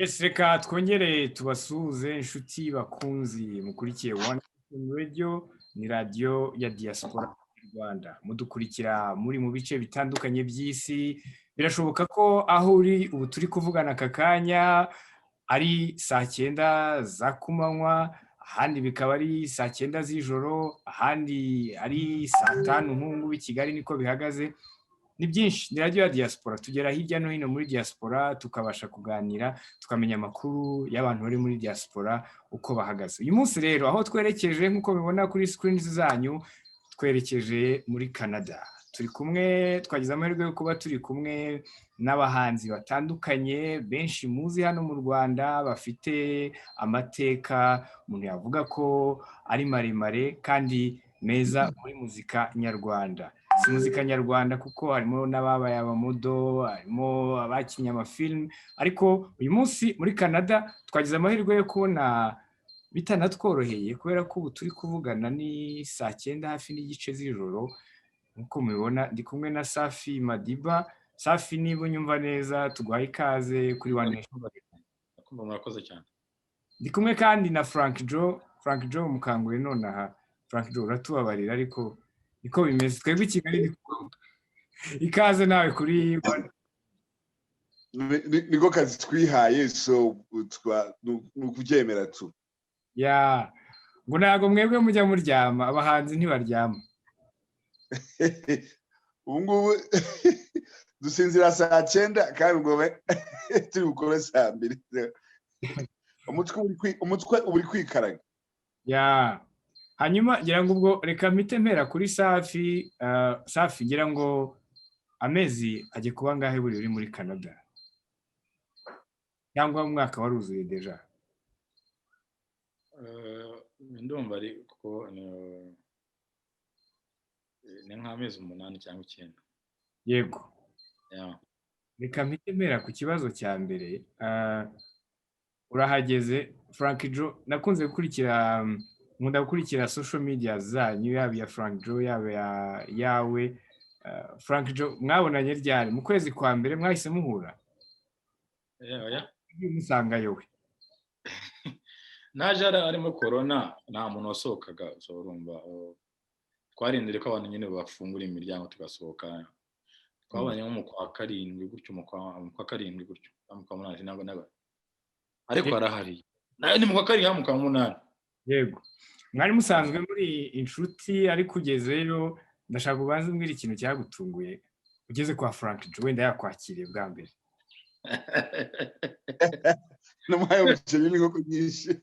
Yes, reka twongere tubasuhuze, inshuti bakunzi mukurikiye One Radio, ni radiyo ya diaspora Rwanda. Mudukurikira muri mu bice bitandukanye by'isi. Birashoboka ko aho uri ubu turi kuvugana aka kanya ari saa 9 za kumanywa, ahandi bikaba ari saa 9 z'ijoro, ahandi ari saa 5 nk'ubu i Kigali niko bihagaze. Ni byinshi, ni radiyo ya diaspora. Tugera hirya no hino muri diaspora, tukabasha kuganira, tukamenya amakuru y'abantu bari muri diaspora uko bahagaze. Uyu munsi rero aho twerekeje, nk'uko mubibona kuri screen zanyu, twerekeje muri Canada. Turi kumwe, twagize amahirwe yo kuba turi kumwe n'abahanzi batandukanye benshi muzi hano mu Rwanda, bafite amateka umuntu yavuga ko ari maremare kandi meza muri muzika nyarwanda. Si muzika nyarwanda kuko harimo n'ababaye abamodel, harimo abakinnye amafilime, ariko uyu munsi muri Canada twagize amahirwe yo kubona bitanatworoheye, kubera ko ubu turi kuvugana ni saa 9 hafi n'igice z'ijoro. Nk'uko mubibona, ndi kumwe na Safi Madiba. Safi, niba unyumva neza, tuguhaye ikaze kuri One Nation. Murakoze cyane. Ndi kumwe kandi na Frank Joe. Frank Joe, mukangure nonaha. Frank Joe, uratubabarira ariko niko bimeze, twebwe i Kigali ni ikaze nawe kuri Niko kazi twihaye, so ni ukubyemera tu. Ya, ngo ntabwo mwebwe mujya muryama, abahanzi ntibaryama. Ubu ngubu dusinzira saa 9 kandi ubwo turi bukore saa 2. Umutwe uba uri kwikaraga. Ya, hanyuma ngira ngo ubwo reka mpite mpera kuri Safi. Safi, ngira ngo amezi ajya kuba angahe buri uri muri Canada, cyangwa umwaka waruzuye déjà? Ndumva ari kuko ni nk'amezi 8 cyangwa 9. Yego. Reka mpite mpera ku kibazo cya mbere. Urahageze, Frank Joe, nakunze gukurikira, nkunda gukurikira social media zanyu, yaba iya Frank Joe, yaba yawe. Frank Joe, mwabonanye ryari? Mu kwezi kwa mbere mwahise muhura? Oya. Musangayo we? Naje harimo korona, nta muntu wasohokaga. So urumva, twarindiriye ko abantu nyine bafungura imiryango tugasohoka. Twabonye nko mu kwa karindwi gutyo, mu kwa karindwi gutyo, mu kwa munani, ntabwo naba ariko harahari nayo ni mu kwa karindwi, mu kwa munani. Yego, mwari musanzwe muri inshuti, ariko ugezeyo ndashaka ubanze umbwire ikintu cyagutunguye ugeze kwa Frank Joe, wenda yakwakiriye bwa mbere. Namuhaye umuceri n'inkoko nyinshi.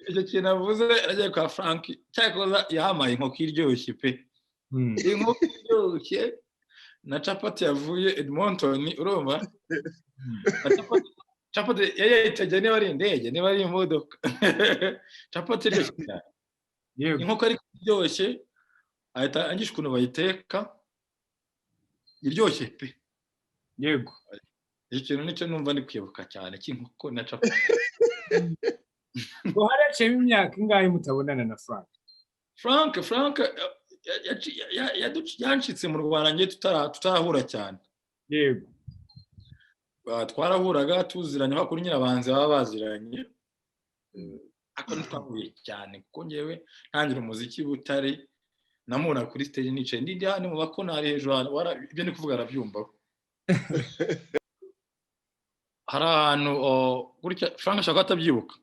Icyo kintu avuze, agiye kwa Frank, cyakoza yampaye inkoko iryoshye pe, inkoko iryoshye na capati yavuye Edmonton. Urumva capati yari yayitegeye, niba ari indege, niba ari imodoka, capati iryoshye cyane, inkoko ariko iryoshye, ahita angisha ukuntu bayiteka iryoshye pe. Icyo kintu nicyo numva ndi kwibuka cyane, cy'inkoko na capati. Ngo haraciyemo imyaka ingahe mutabonana na Frank? Frank yancitse mu Rwanda njye tutarahura cyane. Twarahuraga tuziranye kuri nyine abahanzi baba baziranye, ariko ntitwahuye cyane, kuko ngewe ntangira umuziki Butare namubona kuri stage nicaye ndi hano mu bakonari hejuru. Ibyo ndi kuvuga arabyumvaho. Hari ahantu gutya Frank ashaka atabyibuka,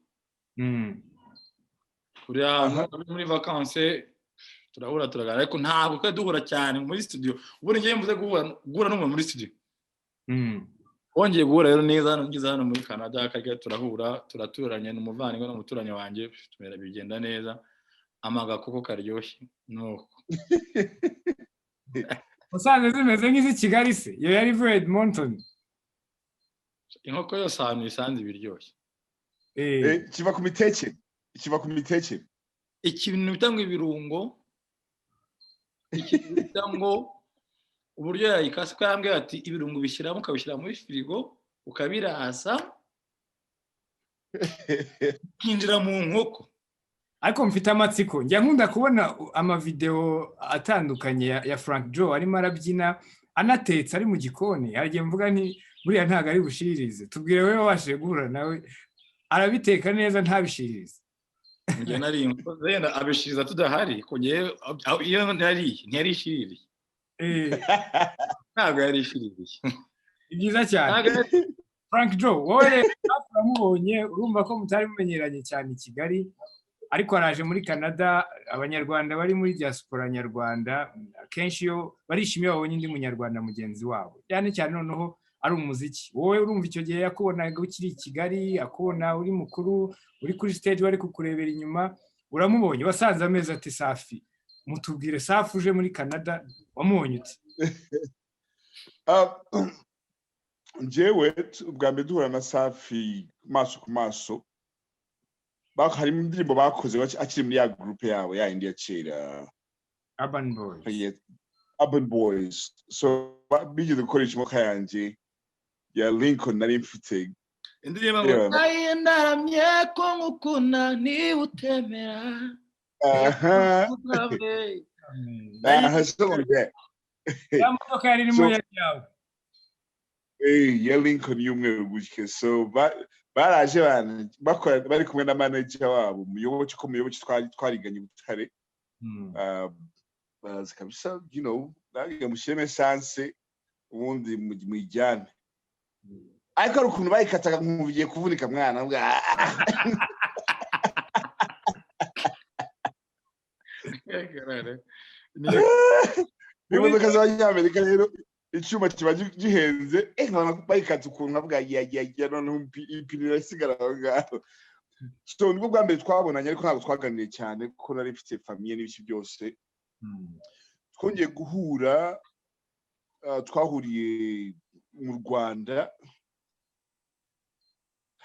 turi ahantu muri vacances, turahura, turaganira, ariko ntabwo twari duhura cyane muri studio. Ubundi ngewe mvuze guhura n'umuntu muri studio, wongeye guhura rero neza hano, ngeze hano muri Canada akajya turahura, turaturanye, ni umuvandimwe n'umuturanyi wanjye, tumera bigenda neza, amaga kuko karyoshye nuko. Usanze zimeze nk'iz'i Kigali se, iyo yari ivuye Edmonton? Inkoko yose ahantu isanze iba iryoshye. Kiva ku mitekere, kiva ku mitekere. Ikintu bita ngo ibirungo, ikintu bita ngo uburyo yayikase, ko yarambwira ati ibirungo ubishyiramo, ukabishyira muri firigo, ukabirasa, ukinjira mu nkoko. Ariko mfite amatsiko, njya nkunda kubona amavidewo atandukanye ya Frank Joe arimo arabyina, anatetse, ari mu gikoni. Hari igihe mvuga nti buriya ntabwo ari bushiririze. Tubwire wowe wabashije guhura nawe, arabiteka neza ntabishiririze? Njye nari wenda abishiriza tudahari, ko njyewe iyo nariye ntiyarishiririye. Ntabwo yarishiririye. Ni byiza cyane. Frank Joe, wowe rero uramubonye, urumva ko mutari mumenyeranye cyane i Kigali, ariko araje muri Canada. Abanyarwanda bari muri diaspora nyarwanda akenshi iyo barishimye babonye undi munyarwanda mugenzi wabo, cyane cyane noneho ari umuziki. Wowe urumva icyo gihe yakubonaga ukiri i Kigali, akubona uri mukuru, uri kuri stage, bari kukurebera inyuma, uramubonye, wasanze amezi ati Safi, mutubwire, Safi uje muri Canada wamubonye uti? Njyewe ubwa mbere duhura na Safi maso ku maso, harimo indirimbo bakoze akiri muri ya groupe yabo ya yindi ya kera. Urban Boys. Urban Boys. So bigeze gukoresha imodoka yanjye ya Lincoln nari mfite. Indirimbo ngo "Naye ndaramye ko ngukunda niba utemera". Aha. Aha, something like that. Ya modoka yari irimo yari yawe? Ya Lincoln y'umweru gutya. So baraje bakora bari kumwe na manager wabo Muyoboke, ko Muyoboke twariganye i Butare. Baraza kabisa, nange mushyiremo essence ubundi muyijyane, ariko hari ukuntu bayikataga nkumva igiye kuvunika mwana mbwa. Imodoka z'Abanyamerika rero icyuma kiba gihenze, nkabona bayikata ukuntu nkavuga ya, noneho ipine irasigara aho ngaho. So nibwo bwa mbere twabonanye, ariko ntabwo twaganiriye cyane kuko nari mfite famille n'ibiki byose. Twongeye guhura, twahuriye mu Rwanda,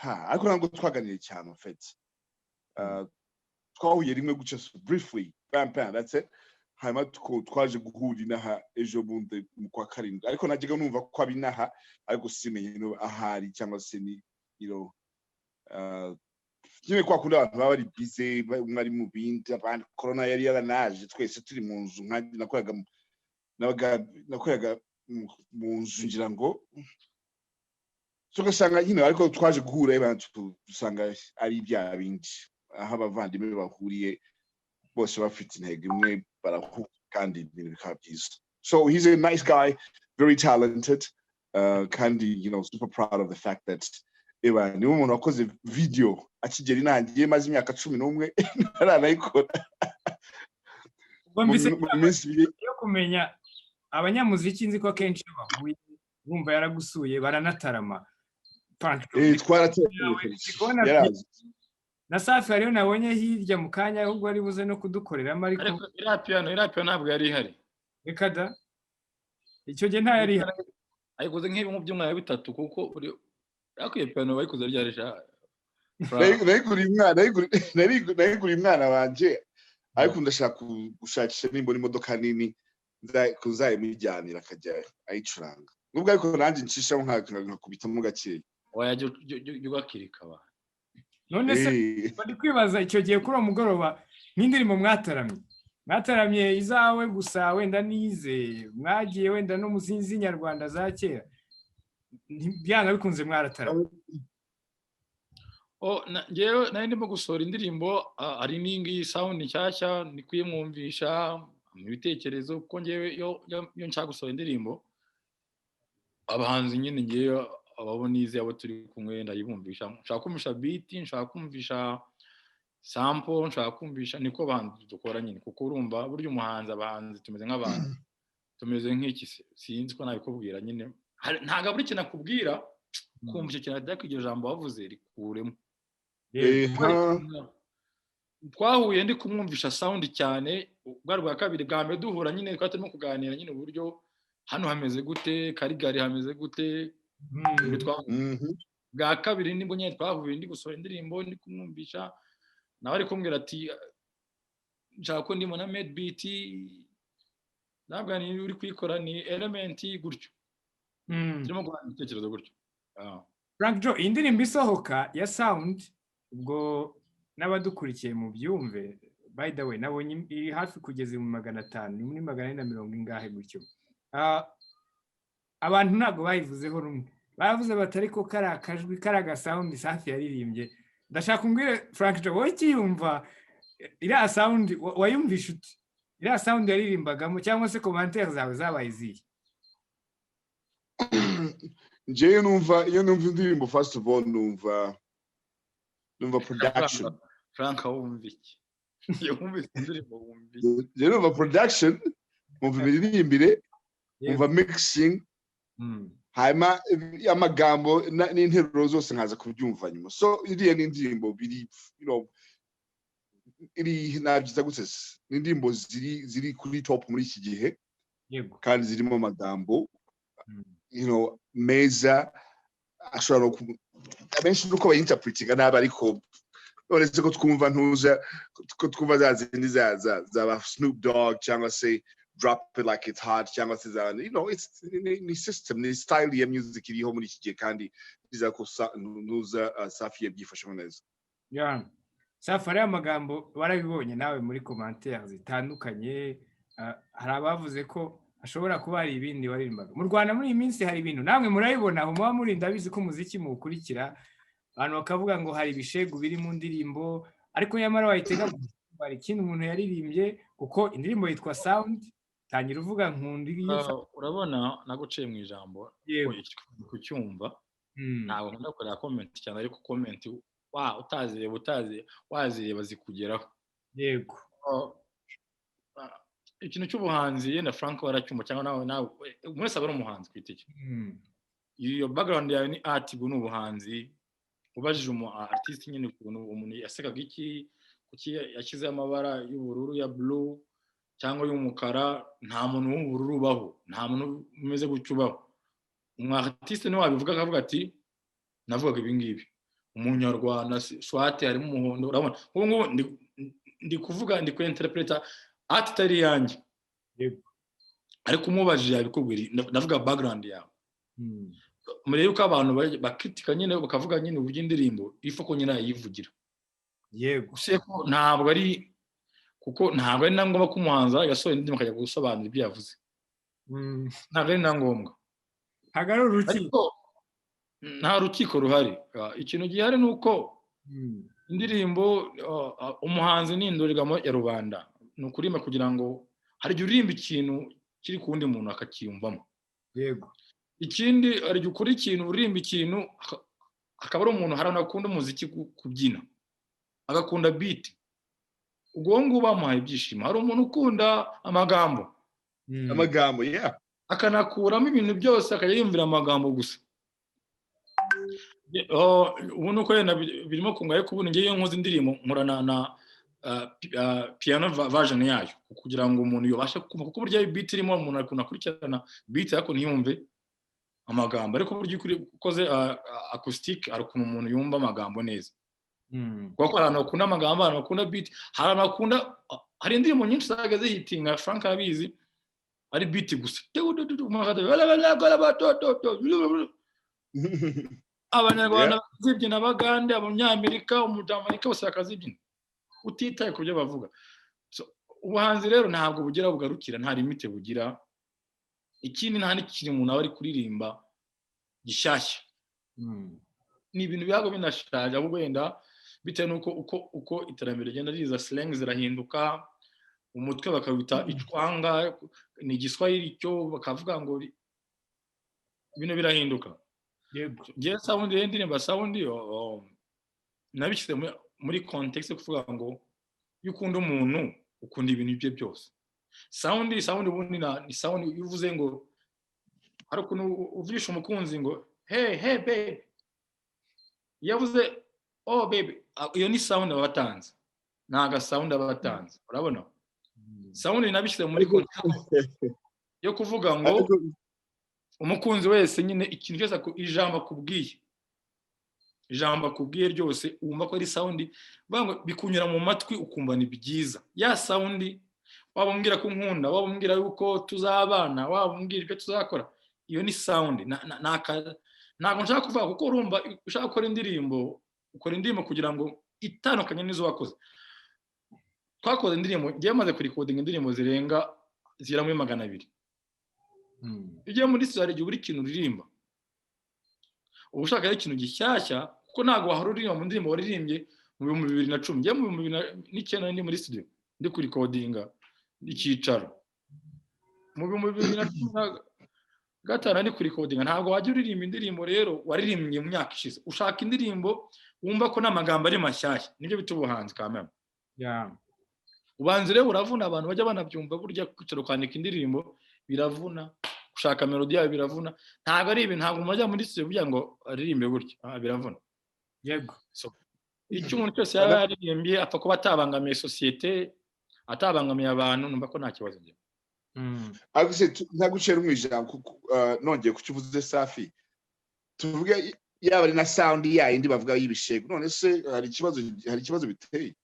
ariko ntabwo twaganiriye cyane en fait. Twahuye rimwe gutya, so briefly, bam bam, that's it. Hanyuma twaje guhura inaha ejo bundi mu kwa karindwi, ariko najyaga numva ko aba inaha, ariko simenye niba ahari cyangwa se ni nyine kwa kundi abantu baba bari busy, umwe ari mu bindi, abandi corona yari yaranaje, twese turi mu nzu. Nkanjye nakoraga mu nzu ngira ngo, so ugasanga nyine, ariko twaje guhura abantu dusanga ari bya bindi aho abavandimwe bahuriye bose bafite intego imwe, barahura kandi ibintu bikaba byiza. So he's a nice guy, very talented, kandi super proud of the fact that eba niwe umuntu wakoze video akigera inangiye, maze imyaka 11 ntaranayikora. Ubwo mbise mu minsi ibiri. Yo kumenya abanyamuziki, nzi ko akenshi iyo bahuye, bumva yaragusuye, baranatarama. Frank Joe, Twarateye. Ndi kubona yarazi. Na Safi hariyo nabonye hirya mu kanya, ahubwo ari buze no kudukoreramo, ariko Ariko iriya piano ntabwo yari ihari. Reka da, icyo gihe nta yari ihari. Ayikoze nk'ibi mu byumweru bitatu, kuko uri ariko iyo piano bayikoze ryari sha? Nayiguriye umwana wanje, ariko ndashaka gushakisha nimbona imodoka nini kuzayimujyanira akajya ayicuranga, nubwo ariko nanjye nshishamo nkakubitamo gakeya. Wajya ugakirika ba. None se bari kwibaza icyo gihe kuri uwo mugoroba nk'indirimbo mwataramye izawe gusa, wenda nize mwagiye wenda no mu zindi z'inyarwanda za kera, byanga bikunze mwarataramye? Oh, njyewe nari ndimo gusohora indirimbo, hari n'ingiyi sound nshyashya ndi kuyimwumvisha mu bitekerezo, kuko njyewe iyo nshaka gusohora indirimbo, abahanzi nyine ngewe ababo nize, abo turi kumwe, ndayibumvisha. Nshaka kumvisha beat, nshaka kumvisha sample, nshaka kumvisha, niko abahanzi dukora nyine, kuko urumva burya umuhanzi, abahanzi tumeze nk'abantu, tumeze nk'iki se, sinzi ko nabikubwira nyine. Ntabwo buri kintu akubwira kumva icyo kintu, ariko iryo jambo wavuze rikuremo. Twahuye ndi kumwumvisha sound cyane bwa bwa kabiri. Bwa mbere duhura nyine twari turimo kuganira nyine uburyo hano hameze gute, Karigari hameze gute. Ibyo twahuye. Bwa kabiri nibwo nyine twahuye ndi gusohora indirimbo, ndi kumwumvisha, nawe ari kumbwira ati nshaka ko ndimo na made beat, ntabwo ni uri kuyikora ni Element gutyo. Turimo guhana ibitekerezo gutyo. Frank Joe, iyi ndirimbo isohoka ya sound, ubwo n'abadukurikiye mu byumve. By the way, nabonye iri hafi kugeza mu 500, ni muri 440 ingahe gutyo. Abantu ntabwo bayivuzeho rumwe, baravuze bati: "Ariko kari akajwi, kari agasound Safi yaririmbye." Ndashaka umbwire, Frank Joe, wowe ukiyumva iriya sound, wayumvishe ute iriya sound yaririmbagamo, cyangwa se commentaire zawe zabaye izihe? Njyewe numva, iyo numva indirimbo, first of all numva production. Frank, wumva iki iyo wumvise indirimbo? Wumva iki? Njyewe numva production, numva imiririmbire, numva mixing, hanyuma amagambo n'interuro zose nkaza kubyumva nyuma. So iriya ni indirimbo biri iri, nabyita gute se, ni indirimbo ziri kuri top muri iki gihe kandi zirimo amagambo meza, ashobora no abenshi nuko bayinterpretinga nabi. Ariko none se ko twumva ntuza, ko twumva za zindi za ba Snoop Dogg, cyangwa se "Drop It Like It's Hot", cyangwa se za it's ni system, ni style ya music iriho muri iki gihe, kandi biza ko ntuza Safi yabyifashemo neza. Yeah. Safi, ariya magambo warabibonye nawe muri commentaire zitandukanye. Hari abavuze ko hashobora kuba hari ibindi waririmbaga. Mu Rwanda muri iyi minsi hari ibintu namwe murabibona aho muba muri, ndabizi ko umuziki muwukurikira, abantu bakavuga ngo hari ibishegu biri mu ndirimbo, ariko nyamara wayitega hari ikindi umuntu yaririmbye, kuko indirimbo yitwa Sound, tangira uvuga nkunda iyo Urabona, naguciye mu ijambo. Yego. Kucyumva, ntabwo nkunda kureba comment cyane, ariko comment wa utazireba, utazi wazireba zikugeraho. Ikintu cy'ubuhanzi, yenda Frank waracyumva cyangwa nawe, umuntu wese aba ari umuhanzi ku giti cye. Iyo background yawe ni art, ubu ni ubuhanzi. Ubajije umu artiste nyine ukuntu umuntu yasekaga iki, kuki yashyizeho amabara y'ubururu, ya blue cyangwa y'umukara, nta muntu w'ubururu ubaho, nta muntu umeze gutyo ubaho. Umu artiste niwe wabivuga, akavuga ati: "Navugaga ibi ngibi." Umunyarwanda swate harimo umuhondo, urabona ubu ngubu ndi kuvuga, ndi kuinterpreta art itari iyanjye. Ariko umubajije yabikubwira. Ndavuga background yawe. Murebe uko abantu bakritika nyine, bakavuga nyine uburyo indirimbo ifa ko nyine yayivugira. Usibye ko ntabwo ari, kuko ntabwo ari na ngombwa ko umuhanzi yasohoye indirimbo akajya gusobanura ibyo yavuze. Ntabwo ari na ngombwa. Ntabwo ari urukiko. Ariko nta rukiko ruhari. Ikintu gihari ni uko indirimbo, umuhanzi ni indorerwamo ya rubanda, ni ukuririmba kugira ngo, hari igihe uririmba ikintu kiri ku wundi muntu akakiyumvamo. Ikindi, hari igihe ukora ikintu, uririmba ikintu, akaba ari umuntu, hari abantu bakunda umuziki, kubyina, agakunda beat, ubwo ngubu bamuhaye ibyishimo. Hari umuntu ukunda amagambo, Amagambo, yeah. akanakuramo ibintu byose, akajya yumvira amagambo gusa. Ubu ni uko wenda birimo kunga, ariko ubu ngewe iyo nkoze indirimbo nkorana na piano version yayo kugira ngo umuntu yabashe kumva, kuko burya beat irimo, umuntu akunda akurikirana beat ariko ntiyumve amagambo. Ariko burya iyo ukoze acoustic, hari ukuntu umuntu yumva amagambo neza, kuko hari abantu bakunda amagambo, abantu bakunda beat, hari abantu bakunda, hari indirimbo nyinshi zaga zihitinga, Frank arabizi, ari beat gusa. Abanyarwanda bakazibyina, Abagande, Abanyamerika, Umujamerika, bose bakazibyina utitaye ku byo bavuga. Ubuhanzi rero ntabwo bugira bugarukira, nta limite bugira. Ikindi, nta n'ikintu umuntu aba ari kuririmba gishyashya, ni ibintu bihabwa binashaje, ahubwo wenda bitewe n'uko uko iterambere rigenda riza, slang zirahinduka, umutwe bakawita icwanga, ni igiswahili cyo bakavuga ngo ibintu birahinduka. Ngewe sound rero, indirimbo Sound nabishyize muri context yo kuvuga ngo iyo ukunda umuntu, ukunda ibintu bye byose. Sound ubundi ni sound. Iyo uvuze ngo, hari ukuntu uvugisha umukunzi ngo: "Hey, hey babe." Iyo avuze "Oh baby", iyo ni sound aba atanze, ni agasound aba atanze. Urabona, sound nabishyize muri context yo kuvuga ngo umukunzi wese nyine, ikintu cyose, ijambo akubwiye, ijambo akubwiye ryose, wumva ko ari sound, ngo bikunyura mu matwi ukumva ni byiza. Ya sound, waba umbwira ko unkunda, waba umbwira yuko tuzabana, waba umbwira ibyo tuzakora, iyo ni sound. Ntabwo nshaka kuvuga, kuko urumva ushaka gukora indirimbo Ukora indirimbo kugira ngo itandukanye n'izo wakoze. Twakoze indirimbo, ngiye maze kurikodinga indirimbo zirenga zigera muri 200. Iyo ugiye muri studio hari igihe ubura ikintu uririmba, uba ushaka rero ikintu gishyashya, kuko ntabwo wahora uririmba mu ndirimbo waririmbye mu 2010. Ngiye mu 2009 ndi muri studio ndi kurikodinga icyicaro, mu 2015 ndi kurikodinga. Ntabwo wajya uririmba indirimbo rero waririmbye mu myaka ishize. Ushaka indirimbo wumva ko n'amagambo ari mashyashya, nibyo bita ubuhanzi kameme. Ubanza rero uravuna, abantu bajya banabyumva. Burya kwicara ukandika indirimbo biravuna, gushaka melody yayo biravuna. Ntabwo ari ibintu, ntabwo umuntu ajya muri studio kugira ngo aririmbe gutya. Biravuna. Icyo umuntu cyose yaba yaririmbye, apfa kuba atabangamiye sosiyete, atabangamiye abantu, numva ko nta kibazo ngira. Ariko se ntagucira mu ijambo, nongeye ku cyo uvuze, Safi, tuvuge yaba ari na sound yayindi bavuga y'ibishego, none se hari ikibazo biteye?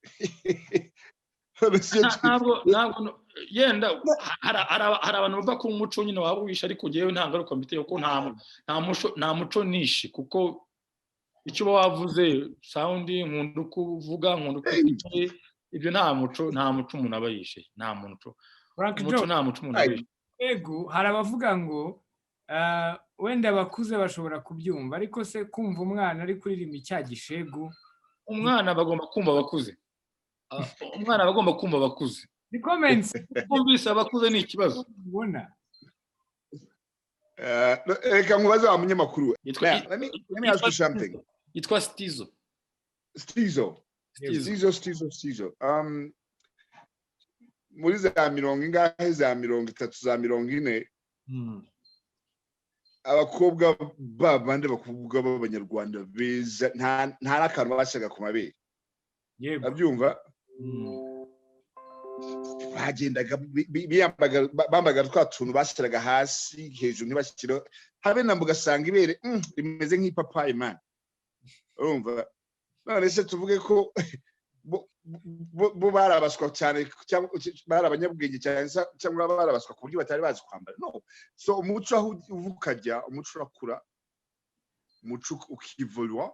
None se Ntabwo yenda hari abantu bava ku muco nyine waba wishe, ariko ngewe nta ngaruka mbiteye, kuko nta muco nishe, kuko icyo uba wavuze, sound, nkunda uko uvuga, nkunda uko wicaye, ibyo nta muco umuntu aba yishe, nta muco. Frank umuco Joe, nta muco umuntu aba yishe. Yego, hari abavuga ngo wenda abakuze bashobora kubyumva, ariko se kumva umwana ari kuririmba icya gishegu? Umwana bagomba kumva abakuze. Umwana aba agomba kumva abakuze. Ni comments. Kumvise abakuze ni ikibazo. Ubona. Reka nkubaze wa munyamakuru. Yitwa Now, let me ask you something. Yitwa Stizo. Stizo. Stizo. Stizo, Stizo, Stizo. Muri za mirongo ingahe, za 30, za 40, abakobwa babandi, abakobwa b'abanyarwanda beza, nta n'akantu bashyiraga ku mabere. Abyumva, bagendaga biyambaga twa tuntu bashyiraga hasi, hejuru ntibashyireho habe na, ugasanga ibere rimeze nk'ipapayi, man. Urumva, none se tuvuge ko bo barabaswa cyane cyangwa bari abanyabwenge cyane, cyangwa barabaswa ku buryo batari bazi kwambara? No, so umuco aho uva ukajya, umuco urakura, umuco ukivoluwa.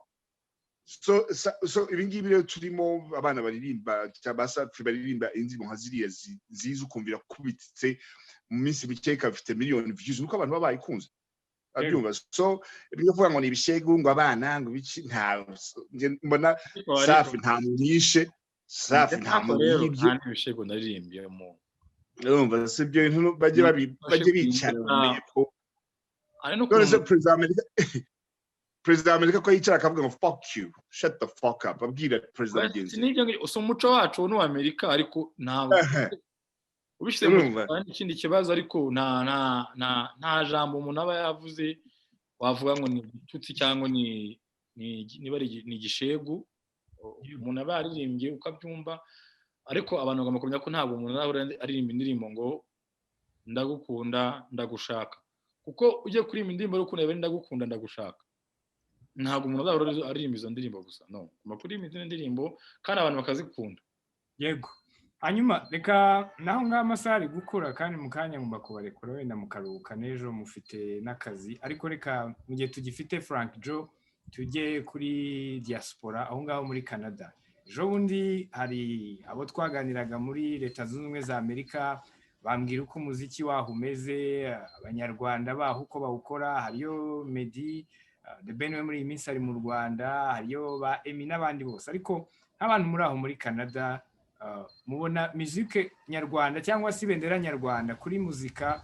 So ibi ngibi rero turimo, abana baririmba cyangwa Safi baririmba indirimbo nka ziriya nziza, ukumvira kubitse mu minsi mike ikafite miliyoni views, nuko abantu baba bayikunze, abyumva. So ibyo kuvuga ngo ni ibishegu, ngo abana, ngo ibiki, nta njye mbona. Safi nta muntu yishe, Safi nta Ariko muntu rero yibye. Nta n'ibishego naririmbye mu Urumva, si ibyo bintu bajye bicara bamenye ko Hari no none se kuntu perezida wa Amerika ko yicara akavuga ngo "Fuck you, shut the fuck up," abwira perezida mugenzi we. N'ibyo ngibyo, si umuco wacu n'uw'Amerika, ariko ntabwo ubishyize mu Urumva? Rwanda ni ikindi kibazo, ariko nta jambo umuntu aba yavuze wavuga ngo ni igitutsi cyangwa ni niba ari ni igishegu. Umuntu aba yaririmbye ukabyumva, ariko abantu bagomba kumenya ko ntabwo umuntu azahora aririmba indirimbo ngo "Ndagukunda, ndagushaka," kuko ugiye kuririmba indirimbo y'urukundo yaba ari "Ndagukunda, ndagushaka," ntabwo umuntu azahora aririmba izo ndirimbo gusa. No ugomba kuririmba izindi ndirimbo kandi abantu bakazikunda. Yego, hanyuma reka naho ngaho amasaha ari gukura, kandi mu kanya ngomba kubarekura, wenda mukaruhuka, n'ejo mufite n'akazi. Ariko reka mu gihe tugifite Frank Joe, tujye kuri diaspora aho ngaho muri Canada. Ejo bundi hari abo twaganiraga muri Leta Zunze Ubumwe za Amerika, bambwira uko umuziki waho umeze, abanyarwanda baho uko bawukora. Hariyo Meddy, The Ben we muri iyi minsi ari mu Rwanda, hariyo ba Emmy n'abandi bose. Ariko nk'abantu muri aho muri Canada, mubona muzike nyarwanda cyangwa se ibendera nyarwanda kuri muzika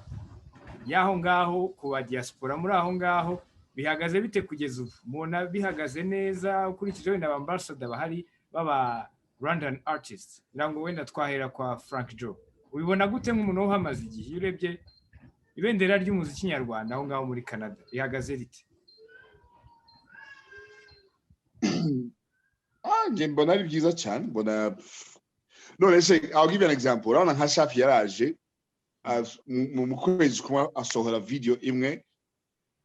y'aho ngaho ku ba diaspora muri aho ngaho bihagaze bite kugeza ubu? Mubona bihagaze neza ukurikije wenda abambasada bahari b'aba Rwandan artists? Ngira ngo wenda twahera kwa Frank Joe. Ubibona gute nk'umuntu uhamaze igihe? Iyo urebye ibendera ry'umuziki nyarwanda aho ngaho muri Canada rihagaze rite? Njye mbona ari byiza cyane. Mbona, none se I'll give you an example. Urabona nka Safi yaraje mu kwezi kumwe asohora video imwe,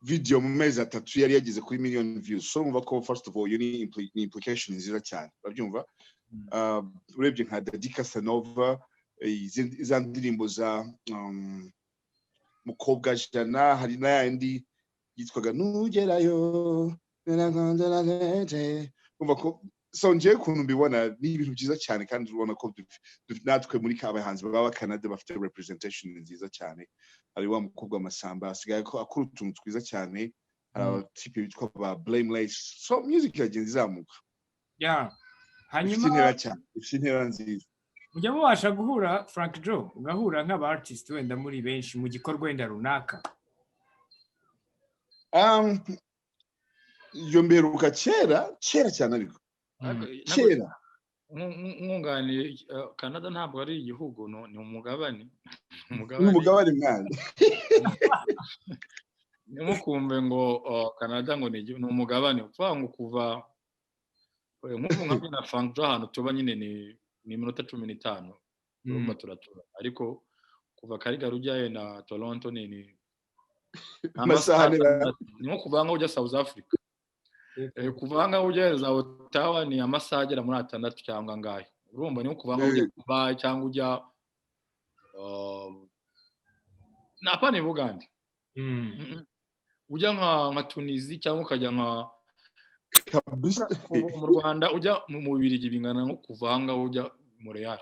video mu mezi 3 yari yageze kuri million views. So urumva ko first of all iyo ni implication nziza cyane, urabyumva. Urebye nka Dadi Casanova, za ndirimbo za Mukobwa Jana, hari n'ayandi yitwaga Nugerayo. Urumva ko, so njyewe ukuntu mbibona, ni ibintu byiza cyane, kandi ubona ko natwe muri abahanzi baba Canada bafite representation nziza cyane. Hari wa mukobwa Masamba, asigaye ko akora utuntu twiza cyane. Hari abatipe bitwa ba Blameless. So music iragenda izamuka. Ifite Hanyuma intera cyane, ifite intera nziza. Mujya mubasha guhura, Frank Joe, ugahura nk'aba artist wenda muri benshi mu gikorwa wenda runaka? Iyo mberuka kera kera cyane, ariko kera. Nkunganiye, Canada ntabwo ari igihugu, ni umugabane. Ni umugabane, mwana. Ntimukumve ngo Canada ngo ni umugabane. Ukuvuga ngo kuva nk'ubu nka na Frank Joe, ahantu tuba nyine ni iminota 15, urumva turatura, ariko kuva Calgary ujyayo na Toronto ni amasaha ane. Ni nko kuva ngaho ujya South Africa. Kuva ngaho ujya za Ottawa ni amasaha agera muri 6 cyangwa angahe. Urumva ni nko kuva ngaho ujya Dubai cyangwa ujya napana i Bugande, ujya nka Tunisie cyangwa ukajya nka Kabisa. Mu Rwanda ujya mu Bubiligi, bingana nko kuva aha ngaho ujya Montreal.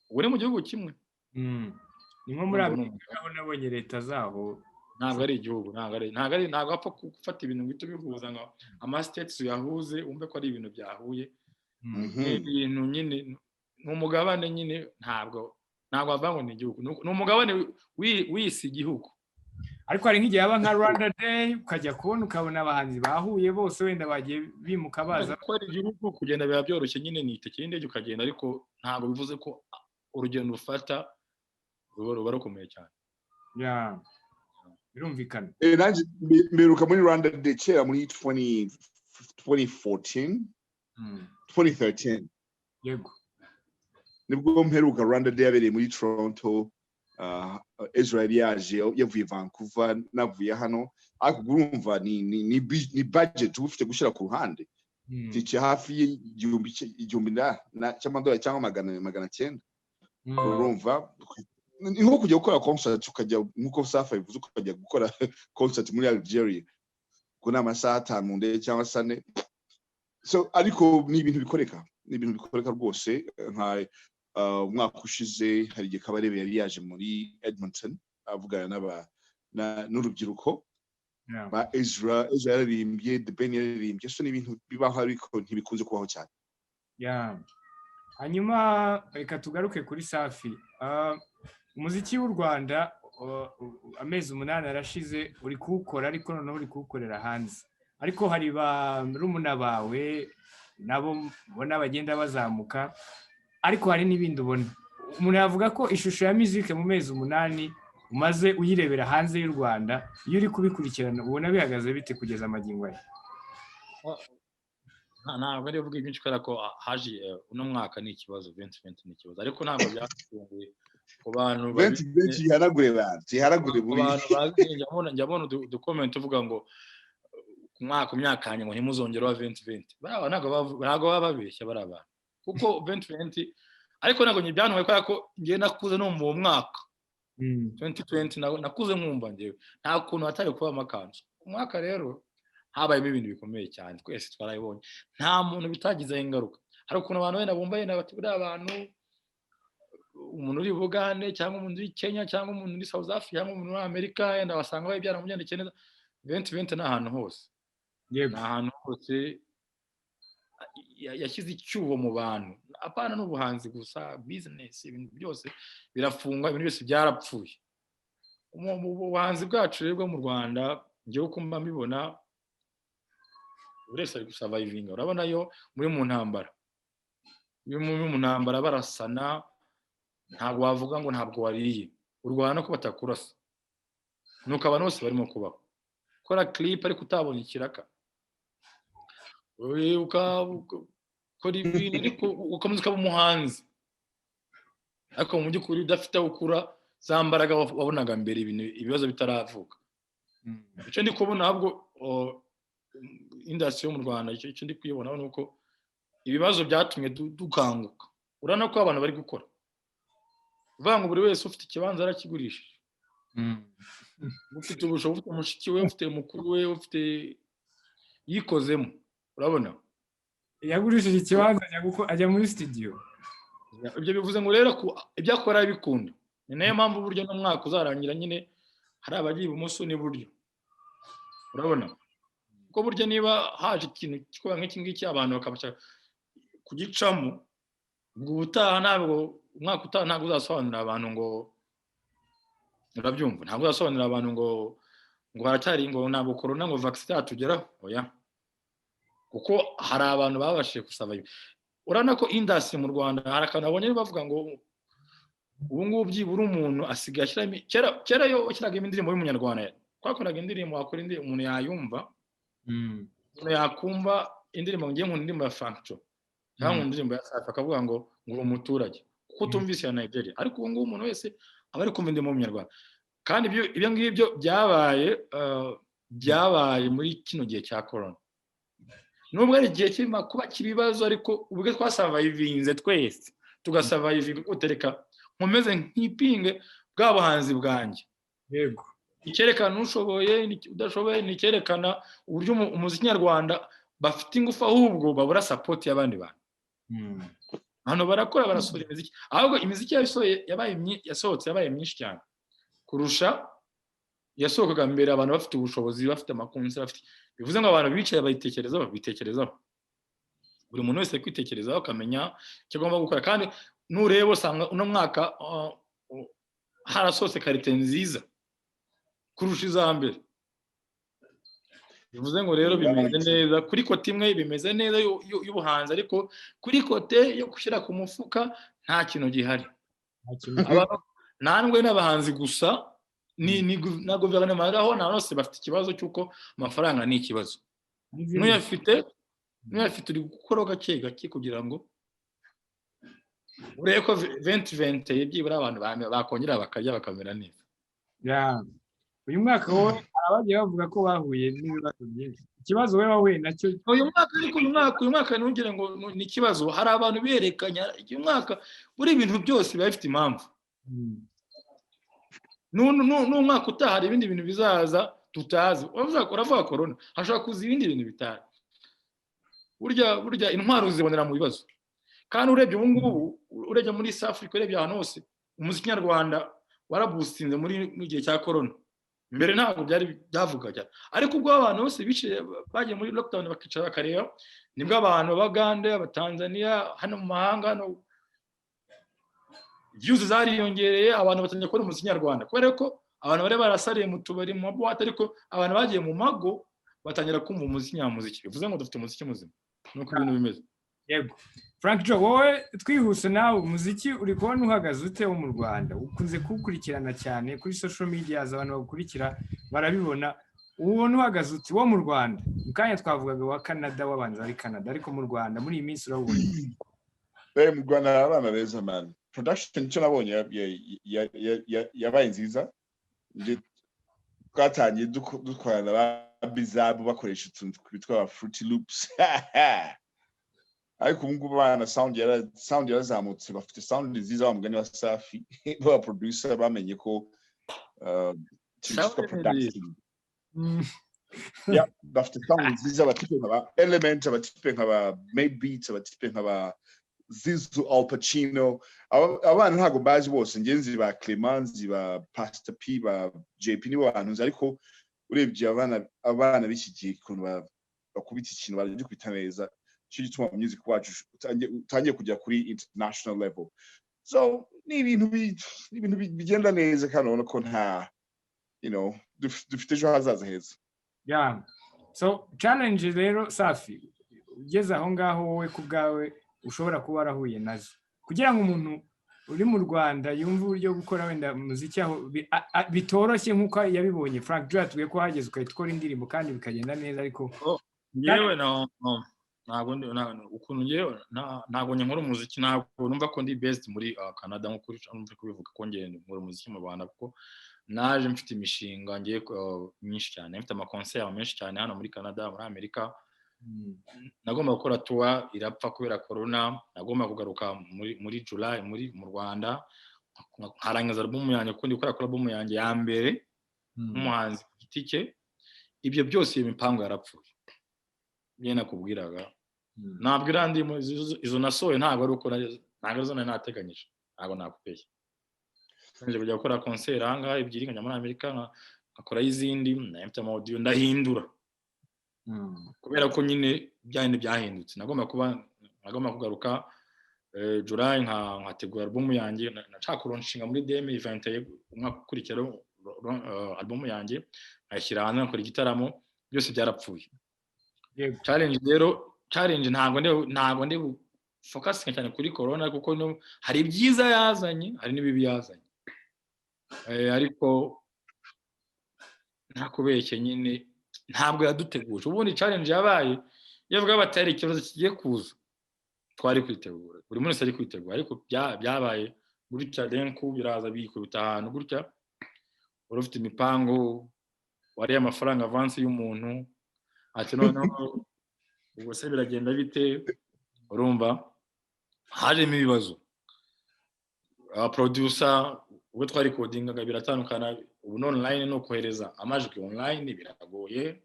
Ubu ni mu gihugu kimwe. Ni nko muri Amerika, aho nabonye leta zaho. Ntabwo ari igihugu, ntabwo apfa gufata ibintu ngo uhite ubihuza, ngo ama states uyahuze wumve ko ari ibintu byahuye. Ni ibintu nyine, ni umugabane nyine, ntabwo wavuga ngo ni igihugu, ni umugabane wise igihugu. Ariko hari nk'igihe haba nka Rwanda Day, ukajya kubona ukabona abahanzi bahuye bose, wenda bagiye bimuka baza. Ko ari igihugu, kugenda biba byoroshye nyine, ni itike y'indege ukagenda, ariko ntabwo bivuze ko urugendo ufata ruba rukomeye cyane. Yeah. Birumvikana. Nanjye mperuka muri Rwanda Day kera muri 20 2014, 2013. Nibwo mperuka Rwanda Day yabereye muri Toronto. Israel yaje yavuye Vancouver, navuye hano, ariko urumva ni budget uba ufite gushyira ku ruhande. Tike hafi y'igihumbi, igihumbi cy'amadolari cyangwa 900. Urumva ni nko kujya gukora concert, ukajya, nk'uko Safa bivuze, ukajya gukora concert muri Algeria, ubwo ni amasaha 5 mu ndege cyangwa se 4. So ariko ni ibintu bikoreka, ni ibintu bikoreka rwose. Nka umwaka ushize hari igihe Kabarebe yari yaje muri Edmonton avugana n'urubyiruko ba Ezra. Ezra yararirimbye, The Ben yararirimbye. So ni ibintu bibaho, ariko ntibikunze kubaho cyane. Yeah. Hanyuma reka tugaruke kuri Safi. Umuziki w'u Rwanda, amezi 8 arashize uri kuwukora, ariko noneho uri kuwukorera hanze, ariko hari ba rumuna bawe nabo ubona bagenda bazamuka, ariko hari n'ibindi ubona. Umuntu yavuga ko ishusho ya muzike mu mezi 8 umaze uyirebera hanze y'u Rwanda, iyo uri kubikurikirana ubona bihagaze bite kugeza amagingo aya? Ntabwo ari uvuga byinshi kubera ko haje uno mwaka ni ikibazo, 2020 ni ikibazo, ariko ntabwo byatunguye ku bantu. 2020 yihanagure bantu, yihanagure. Ku bantu bazi, njya mbona uducomment uvuga ngo ku mwaka, ku myaka yanjye, ngo ntimuzongere wa 2020. Bariya ntabwo baba babeshya bariya bantu, kuko 2020, ariko ntabwo byantuye kubera ko njyewe nakuze no mu mwaka 2020, nakuze nkumva njyewe nta kuntu hatari kuba amakanzu. Umwaka rero habayemo ibintu bikomeye cyane, twese twarabibonye, nta muntu bitagizeho ingaruka. Hari ukuntu abantu wenda bumva yenda bati buriya abantu, umuntu uri Bugande cyangwa umuntu uri Kenya cyangwa umuntu uri South Africa cyangwa umuntu uri Amerika, yenda basanga babe byaramugendekeye neza. 2020 ni ahantu hose, ni ahantu hose yashyize icyuho mu bantu, apana n'ubuhanzi gusa, business, ibintu byose birafungwa, ibintu byose byarapfuye. Mu buhanzi bwacu rero bwo mu Rwanda, njyewe uko mba mbibona, buri wese ari gusurvivinga. Urabona yo muri mu ntambara, iyo muri mu ntambara barasana, ntabwo wavuga ngo ntabwo wariye, urwana ko batakurasa. Nuko abantu bose barimo kubaho, kora clip ariko utabonye ikiraka, ukora ibintu ariko ukomeza ukaba umuhanzi, ariko mu by'ukuri udafite aho ukura za mbaraga wabonaga mbere ibintu, ibibazo bitaravuka. Icyo ndi kubona ahubwo, industry yo mu Rwanda, icyo ndi kuyibonaho ni uko ibibazo byatumye dukanguka. Urabona ko abantu bari gukora, uvuga ngo buri wese ufite ikibanza arakigurishije, ufite ubushobozi, ufite mushiki we, ufite mukuru we, ufite yikozemo, urabona. Yagurishije ikibanza, ajya muri studio. Ibyo bivuze ngo rero ibyo akora bikunda. Ni nayo mpamvu uburyo n'umwaka uzarangira nyine hari abagiye ibumoso n'iburyo, urabona kuko burya niba haje ikintu kikaba nk'iki ngiki, abantu bakabasha kugicamo, ubwo ubutaha ntabwo, umwaka utaha ntabwo uzasobanurira abantu ngo, urabyumva, ntabwo uzasobanurira abantu ngo haracyari, ngo ntabwo corona, ngo vaccine iratugeraho. Oya, kuko hari abantu babashije gusaba. Urabona ko industry mu Rwanda hari akantu babonye bavuga ngo ubu ngubu byibura umuntu asigaye ashyiramo. Kera kera iyo washyiragamo indirimbo y'umunyarwanda, twakoraga indirimbo, wakora indirimbo umuntu yayumva, umuntu yakumva indirimbo, ngiye nkunda indirimbo ya Frank Joe cyangwa nkunda indirimbo ya Safi, akavuga ngo uri umuturage kuko utumvise iya Nigeria. Ariko ubu ngubu umuntu wese aba ari kumva indirimbo y'umunyarwanda. Kandi ibyo ngibyo byabaye muri kino gihe cya corona, nubwo ari igihe kirimo kuba cy'ibibazo, ariko ubwo twasurvivinze twese, tugasurvivinga, utereka nkomeze nkipinge bwa buhanzi bwanjye. Icyerekana ushoboye udashoboye, ni icyerekana uburyo umuziki nyarwanda bafite ingufu, ahubwo babura support y'abandi bantu. Hano barakora, barasohora imiziki, ahubwo imiziki yasohotse yabaye myinshi cyane kurusha yasohokaga mbere, abantu bafite ubushobozi, bafite amaconcert, bafite. Bivuze ngo abantu bicaye bayitekerezaho, bitekerezaho, buri muntu wese kwitekerezaho akamenya icyo agomba gukora. Kandi nureba usanga uno mwaka harasohotse qualité nziza kurusha iza mbere. Bivuze ngo rero bimeze neza kuri côté imwe, bimeze neza y'ubuhanzi, ariko kuri côté yo gushyira ku mufuka nta kintu gihari. Ntabwo n'abahanzi gusa, ni na guverinoma aho na hose bafite ikibazo cy'uko amafaranga ni ikibazo. N'uyafite uri gukora gake gake kugira ngo urebe ko 2020 byibura abantu bakongera bakarya bakamera neza. Uyu mwaka wowe hari abagiye bavuga ko bahuye n'ibibazo byinshi. Ikibazo wowe wahuye nacyo? Uyu mwaka, ariko uyu mwaka ntugire ngo ni ikibazo. Hari abantu berekanya uyu mwaka, buri ibintu byose biba bifite impamvu. N'umwaka utaha hari ibindi bintu bizaza tutazi. Uravuga corona, hashobora kuza ibindi bintu bitari. Burya intwaro uzibonera mu bibazo. Kandi urebye ubu ngubu, urebye muri East Africa, urebye ahantu hose, umuziki nyarwanda waraboostinze muri mu gihe cya corona. Mbere ntabwo byari byavuga cyane, ariko ubwo abantu bose bicaye, bagiye muri lockdown, bakicara bakareba, nibwo abantu b'Abagande, Abatanzaniya, hano mu mahanga hano views zariyongereye, abantu batangiye kubona umuziki nyarwanda, kubera ko abantu bari barasariye mu tubari, mu maboîte, ariko abantu bagiye mu mago batangira kumva umuziki nyamuziki. Bivuze ngo dufite umuziki muzima, nuko ibintu bimeze. Yego. Frank Joe, wowe twihuse, nawe umuziki uri kubona uhagaze ute wo mu Rwanda? Ukunze kuwukurikirana cyane kuri social media, abantu bagukurikira barabibona. Ubona uhagaze ute wo mu Rwanda? Mu kanya twavugaga wa Canada, wabanza ari Canada, ariko mu Rwanda muri iyi minsi urawubona? Mu Rwanda hari abana beza, man. Production icyo nabonye yabaye nziza. Twatangiye dukorana ba Bizabu, bakoresha utuntu twitwa Fruity Loops, ariko ubu ngubu abana sound yarazamutse, bafite sound nziza. Wa mugani wa Safi, baba producer bamenye ko cyitwa production. Bafite sound nziza, abatype nka ba Element, abatype nka ba Madebeats, abatype nka ba Zizu, Al Pacino. Abana ntabwo mbazi bose, ngenzi ba Clement, nzi ba Pastor P, ba JP, nibo bantu nzi. Ariko urebye abana b'iki gihe ukuntu bakubita ikintu, baragikubita neza. Cyo gituma music wacu utangiye kujya kuri international level. So ni ibintu bigenda neza, kandi ubona ko nta dufite ejo hazaza heza. Yeah. So challenge rero, Safi, ugeze aho ngaho, wowe ku bwawe ushobora kuba warahuye nazo kugira ngo umuntu uri mu Rwanda yumve uburyo gukora wenda umuziki aho bitoroshye nk'uko yabibonye. Frank Joe yatubwiye ko wahageze ugahita ukora indirimbo kandi bikagenda neza, ariko Yewe, ntabwo ukuntu ngewe ntabwo nkora umuziki, ntabwo numva ko ndi best muri Canada nk'uko uri kubivuga, ko ngewe nkora umuziki mu Rwanda, kuko naje mfite imishinga ngiye myinshi cyane, mfite amaconcert menshi cyane hano muri Canada, muri Amerika. Nagomba gukora tour, irapfa kubera corona. Nagomba kugaruka muri July mu Rwanda, nkarangiza album yanjye, kuko ndi gukora kuri album yanjye ya mbere nk'umuhanzi ku giti cye. Ibyo byose, iyo mipango yarapfuye. Njye nakubwiraga Ntabwo iriya ndirimbo, izo nasohoye, ntabwo ari uko ntabwo arizo nari nateganyije, ntabwo nakubeshya. Nje kujya gukora concert ahangaha ebyiri, nkajya muri Amerika nkakorayo izindi. Nari mfite ama audio, ndahindura kubera ko nyine bya bindi byahindutse. Nagomba kugaruka July, nkategura album yanjye. Nashaka kulaunchinga muri 2021, umwaka ukurikira, album yanjye nkayishyira hanze, nkakora igitaramo. Byose byarapfuye. Challenge rero, challenge, ntabwo ndi focusinga cyane kuri corona, kuko hari ibyiza yazanye, hari n'ibibi yazanye. Ariko ntakubeshye nyine, ntabwo yaduteguje. Ubundi challenge yabaye iyo bavuga bati hari ikibazo kigiye kuza, twari kwitegura, buri wese ari kwitegura. Ariko byabaye gutya renku, biraza bikubita ahantu gutya. Wari ufite imipango, wariye amafaranga avance y'umuntu, ati noneho ubwo se biragenda bite? Urumva hajemo ibibazo. Producer ubwo twarecordingaga biratandukana. Ubu ni online, ni ukohereza amajwi online, biragoye.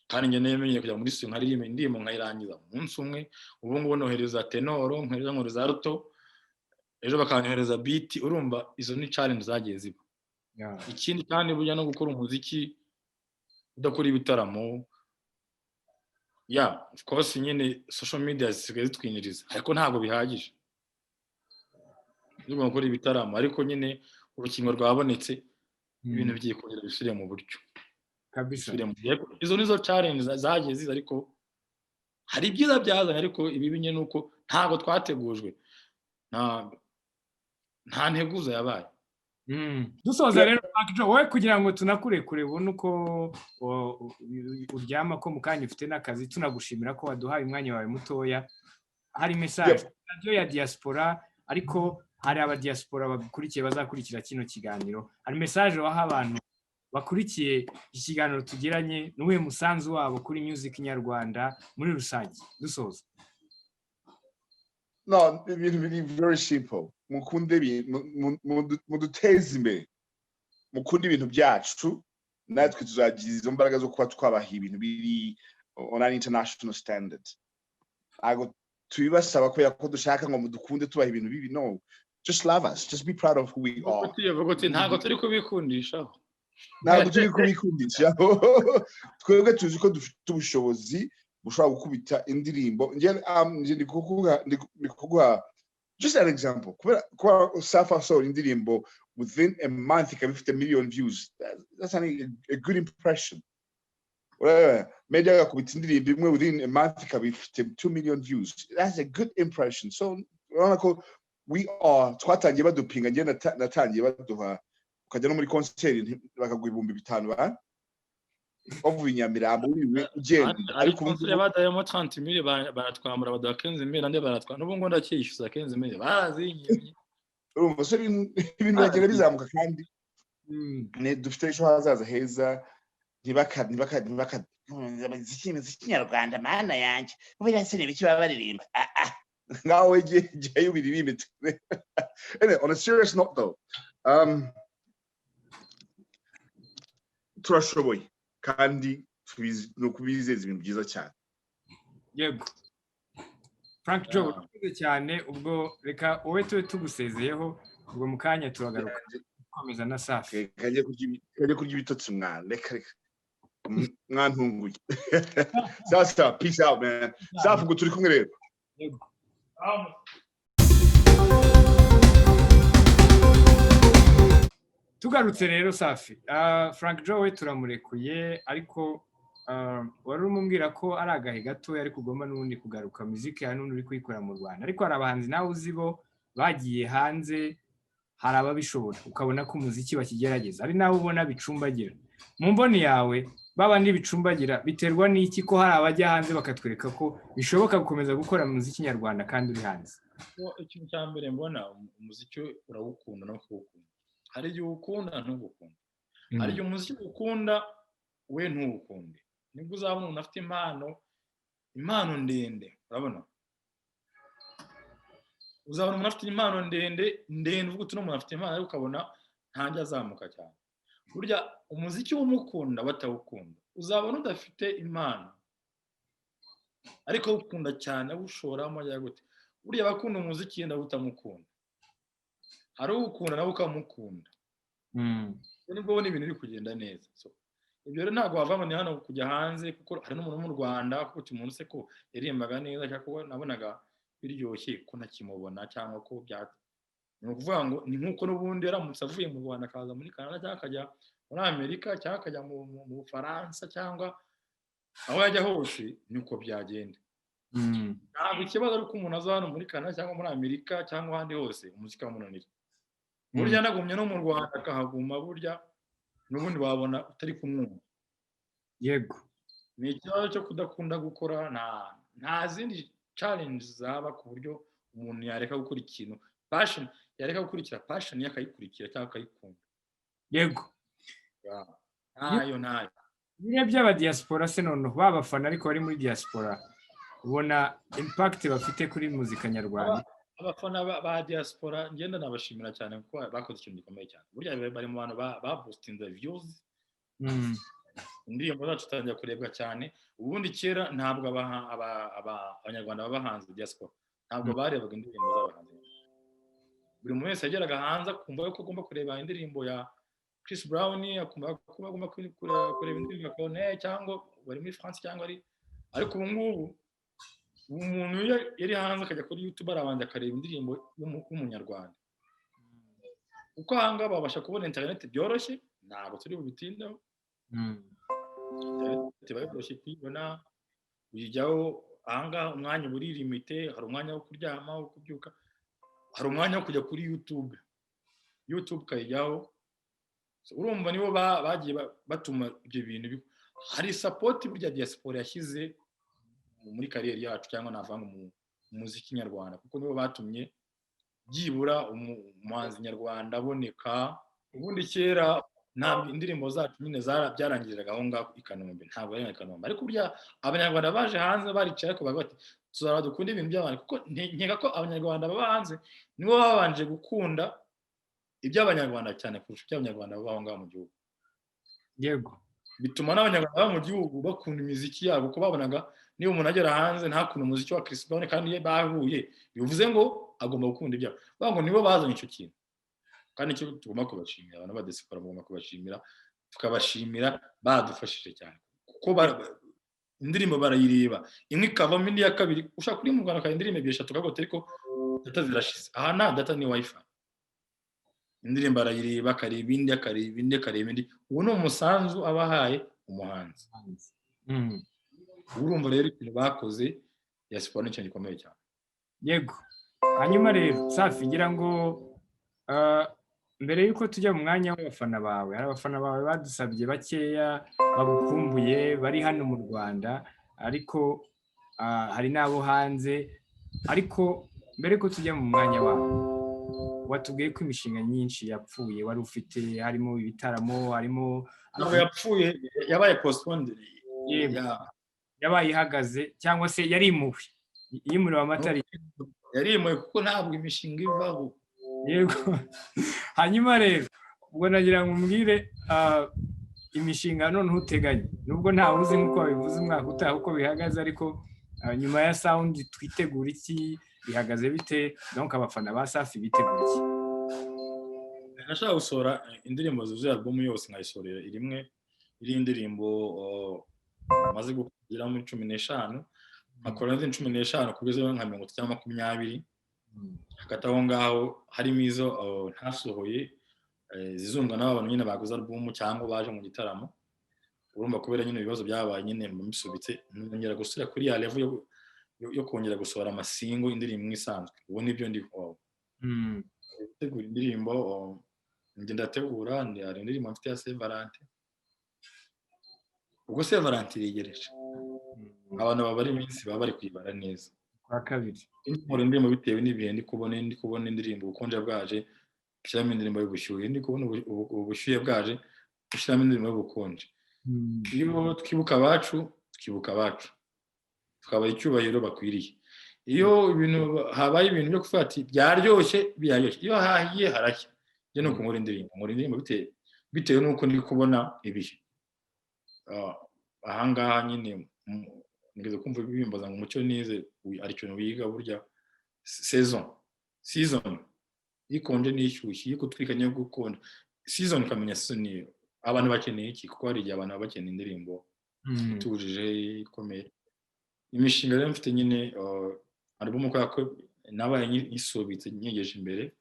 Kandi njye nemenye kujya muri studio nkaririmba indirimbo nkayirangiza umunsi umwe. Ubu ngubu nohereza tenor, nkohereza alto, ejo bakanyohereza beat. Urumva izo ni challenge zagiye ziba. Ikindi kandi, burya no gukora umuziki udakora ibitaramo, yeah, of course nyine social media zisigaye zitwinjiriza, ariko ntabwo bihagije. Tugomba gukora ibitaramo, ariko nyine urukingo rwabonetse, ibintu bigiye kongera bisubire mu buryo. Kabisa. Bisubire mu buryo. Izo nizo challenge zagiye ziza, ariko hari ibyiza byazanye. Ariko ibibi nyine ni uko ntabwo twategujwe, nta nteguza yabaye. Dusoza rero, Mark Joe, wowe kugira ngo tunakurekure ubone uko uryama, ko mu kanya ufite n'akazi, tunagushimira ko waduhaye umwanya wawe mutoya. Hari message radiyo ya diaspora, ariko hari abadiaspora bagukurikiye, bazakurikira kino kiganiro. Hari message waha abantu bakurikiye iki kiganiro tugiranye? N'uwuhe musanzu wabo kuri music nyarwanda muri rusange, dusoza? No, ibintu biri very simple. Mukunde muduteze imbere, mukunde ibintu byacu, natwe tuzagira izo mbaraga zo kuba twabaha ibintu biri on an international standard. Ntabwo tubibasaba kubera ko dushaka ngo mudukunde tubaha ibintu bibi. No, just love us, just be proud of who we are. Uvuga uti ntabwo turi kubikundishaho. Ntabwo turi kubikundishaho. Twebwe tuzi ko dufite ubushobozi bushobora gukubita indirimbo. Njye ndi kuguha just an example. Kubera kuba Safi asohora indirimbo, within a month ikaba ifite million views, that's a good impression. Urabona Meddy agakubita indirimbo imwe, within a month ikaba ifite 2 million views, that's a good impression. So urabona ko we are, twatangiye badupinga. Njye natangiye baduha, ukajya no muri concert bakaguha 5000, ba bavuye i Nyamirambo wiriwe ugenda. Ariko ariko ubu umusore badayemo 30 mille, baratwambura, baduha 15 mille, andi baratwara. N'ubu ngo ndacyishyuza 15 mille, barazinyimye. Urumva so ibintu biragenda bizamuka, kandi dufite ejo hazaza heza. Ntibaka imiziki nyarwanda, mana yanjye, buriya se ni ibiki baba baririmba? Ah, ah, ngaho we jyayo ubiririmbe. Anyway, on a serious note though, turashoboye kandi ni ukubizeza ibintu byiza cyane. Yego, Frank Joe, urakoze cyane. Ubwo reka wowe tube tugusezeyeho, ubwo mu kanya turagaruka gukomeza na Safi. Kajye kurya ibitotsi mwana, reka reka, mwantunguye. Sasa peace out, man. Safi, ubwo turi kumwe rero. Yego. Tugarutse rero, Safi, Frank Joe we turamurekuye, ariko wari urimo ko ari agahe gatoya, ariko ugomba n'ubundi kugaruka. Muziki hari n'undi uri kuyikora mu Rwanda, ariko hari abahanzi nawe uzi bo bagiye hanze, hari ababishobora, ukabona ko umuziki bakigerageza, hari n'abo ubona bicumbagira. Mu mboni yawe, babandi bicumbagira biterwa n'iki, ko hari abajya hanze bakatwereka ko bishoboka gukomeza gukora umuziki nyarwanda kandi uri hanze? Ikintu cya mbere mbona, umuziki urawukunda no kuwukunda. Hari igihe uwukunda ntugukunde, hari igihe umuziki ukunda we ntuwukunde. Nibwo uzabona umuntu afite impano ndende. Urabona, uzabona umuntu afite impano ndende ndende, uvuga uti umuntu afite impano, ariko ukabona ntajya azamuka cyane. Burya umuziki w'umukunda batawukunda, uzabona udafite impano. Ariko awukunda cyane, awushoramo ajya gute? Buriya abakunda umuziki yenda utamukunda, hari uwukunda nawe ukamukunda, nibwo ubona ibintu biri kugenda neza. Ibyo rero ntabwo wava ngo ni hano kujya hanze, kuko hari n'umuntu wo mu Rwanda, kuko umuntu se ko yaririmbaga neza, cyangwa ko nabonaga biryoshye, ko ntakimubona, cyangwa ko bya, ni ukuvuga ngo ni nk'uko n'ubundi yaramutse avuye mu Rwanda akaza muri Canada, cyangwa akajya muri Amerika, cyangwa akajya mu Bufaransa, cyangwa aho yajya hose, niko byagenda. Ntabwo ikibazo ari uko umuntu aza hano muri Canada cyangwa muri Amerika cyangwa ahandi hose umuziki wamunanira. Burya nagumye no mu Rwanda akahaguma, burya n'ubundi wabona utari kumwumva. Ni ikibazo cyo kudakunda gukora. Nta zindi challenge zaba ku buryo umuntu yareka gukora ikintu passion, yareka gukurikira passion ye, akayikurikira cyangwa akayikunda. Ntayo, ntayo. Biriya by'abadiaspora se noneho, babafana ariko bari muri diaspora, ubona impact bafite kuri muzika nyarwanda? Abafana ba diaspora ngenda nabashimira cyane, kuko bakoze ikintu gikomeye cyane. Burya bari mu bantu baboostinze views, indirimbo zacu zitangira kurebwa cyane. Ubundi kera ntabwo Abanyarwanda baba hanze, diaspora, ntabwo barebaga indirimbo z'abahanzi. Buri muntu wese yageraga hanze akumva ko agomba kureba indirimbo ya Chris Brown, akumva ko agomba kureba indirimbo ya Corneille, cyangwa bari muri France, cyangwa ari, ariko ubu ngubu umuntu iyo yari hanze akajya kuri YouTube, arabanza akareba indirimbo y'Umunyarwanda, kuko aha ngaha babasha kubona interineti byoroshye. Ntabwo turi bubitindeho. Interineti iba yoroshye kuyibona, uyijyaho. Aha ngaha umwanya uba uri limité. Hari umwanya wo kuryama, wo kubyuka, hari umwanya wo kujya kuri YouTube, YouTube ukayijyaho. Urumva nibo bagiye batuma ibyo bintu. Hari support burya diaspora yashyize muri career yacu, cyangwa navuga ngo mu muziki nyarwanda, kuko nibo batumye byibura umuhanzi nyarwanda aboneka. Ubundi kera ntabwo indirimbo zacu nyine byarangiriraga aho ngaho i Kanombe, ntabwo ari i Kanombe. Ariko burya Abanyarwanda baje hanze baricaye, ariko bavuga bati: "Tuzaba dukunda ibintu by'abantu", kuko nkeka ko Abanyarwanda baba hanze nibo babanje gukunda iby'Abanyarwanda cyane kurusha iby'Abanyarwanda baba aho ngaho mu gihugu. Bituma n'Abanyarwanda baba mu gihugu bakunda imiziki yabo, kuko babonaga niba umuntu agera hanze ntakunde umuziki wa Chris Brown kandi iyo bahuye, bivuze ngo agomba gukunda ibyabo. Bavuga ngo nibo bazanye icyo kintu, kandi icyo tugomba kubashimira, abantu ba diaspora mugomba kubashimira, tukabashimira, badufashije cyane, kuko indirimbo barayireba imwe ikavamo indi ya kabiri. Ushaka kuri mu Rwanda ukaba indirimbo ebyiri, eshatu, ukavuga ariko data zirashize. Aha nta data, ni WiFi. Indirimbo arayireba, akareba indi, akareba indi, akareba indi. Ubu ni umusanzu aba ahaye umuhanzi. Urumva rero ikintu bakoze diaspora ni ikintu gikomeye cyane. Yego. Hanyuma rero Safi, ngira ngo mbere y'uko tujya mu mwanya w'abafana bawe, hari abafana bawe badusabye bakeya bagukumbuye bari hano mu Rwanda, ariko hari n'abo hanze. Ariko mbere y'uko tujya mu mwanya wabo, watubwiye ko imishinga myinshi yapfuye wari ufite, harimo ibitaramo, harimo Ntabwo yapfuye, yabaye postponed. Yabaye ihagaze, cyangwa se yarimuwe, yimuriwe amatariki. Yarimuwe, kuko ntabwo imishinga ivaho. Yego. Hanyuma rero ubwo nagira ngo umbwire imishinga noneho uteganya, nubwo ntawe uzi nk'uko wabivuze umwaka utaha uko bihagaze, ariko nyuma ya sound twitegura iki? Bihagaze bite? Donc abafana ba Safi bitegura iki? Nashaka gusohora indirimbo zuzuye album yose, nkayisohorera rimwe. Iri indirimbo maze kugera muri 15, nkakora n'izindi 15, kugeza nka 30 cyangwa 20. Hagati aho ngaho harimo izo ntasohoye, zizumvwa n'aba bantu nyine baguze album cyangwa baje mu gitaramo. Urumva kubera nyine ibibazo byabaye nyine mbisubitse, nongera gusubira kuri ya level yo kongera gusohora amasingle, indirimbo imwe isanzwe. Ubu nibyo ndi gutegura indirimbo, njye ndategura. Hari indirimbo mfite ya Saint Valentin. Ubwo Saint Valentin iregereje, abantu baba iminsi baba bari kuyibara neza. Kwa kabiri. Nkora indirimbo bitewe n'ibihe ndi kubona. Ndi kubona indirimbo ubukonje bwaje, gushyiramo indirimbo y'ubushyuhe. Ndi kubona ubushyuhe bwaje, gushyiramo indirimbo y'ubukonje. Iyo twibuka abacu, twibuka abacu, tukabaha icyubahiro bakwiriye. Iyo ibintu habaye, ibintu byo kuvuga ati byaryoshye, biraryoshye. Iyo hahiye harashya. Njye ni uko nkora indirimbo, nkora indirimbo bitewe n'uko ndi kubona ibihe. Ahangaha nyine Nigeze kumva bimbaza ngo mucyo nize, hari ikintu wiga burya, saison, season ikonje n'ishyushye, iyo gutwika niyo gukonja, season, ukamenya season niyo abantu bakeneye iki, kuko hari igihe abantu baba bakeneye indirimbo itujije, ikomeye. Imishinga rero mfite nyine, album, kubera ko nabaye nyisubitse nyegeje imbere,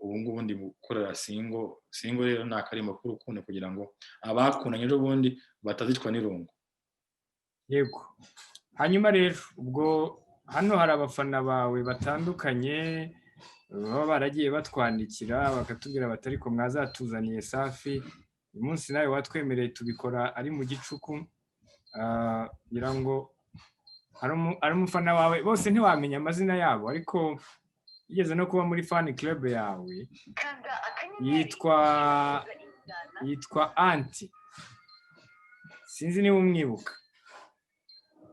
ubu ngubu ndi gukorera single. Single rero ni akarimbo k'urukundo kugira ngo abakundanye ejo bundi batazicwa n'irungu. Yego, hanyuma rero ubwo hano hari abafana bawe batandukanye baba baragiye batwandikira bakatubwira bati: "Ariko mwazatuzaniye Safi?" Uyu munsi nawe watwemereye, tubikora ari mu gicuku. Ngira ngo hari umufana wawe, bose ntiwamenya amazina yabo, ariko yigeze no kuba muri fan club yawe, yitwa Anti, sinzi niba umwibuka.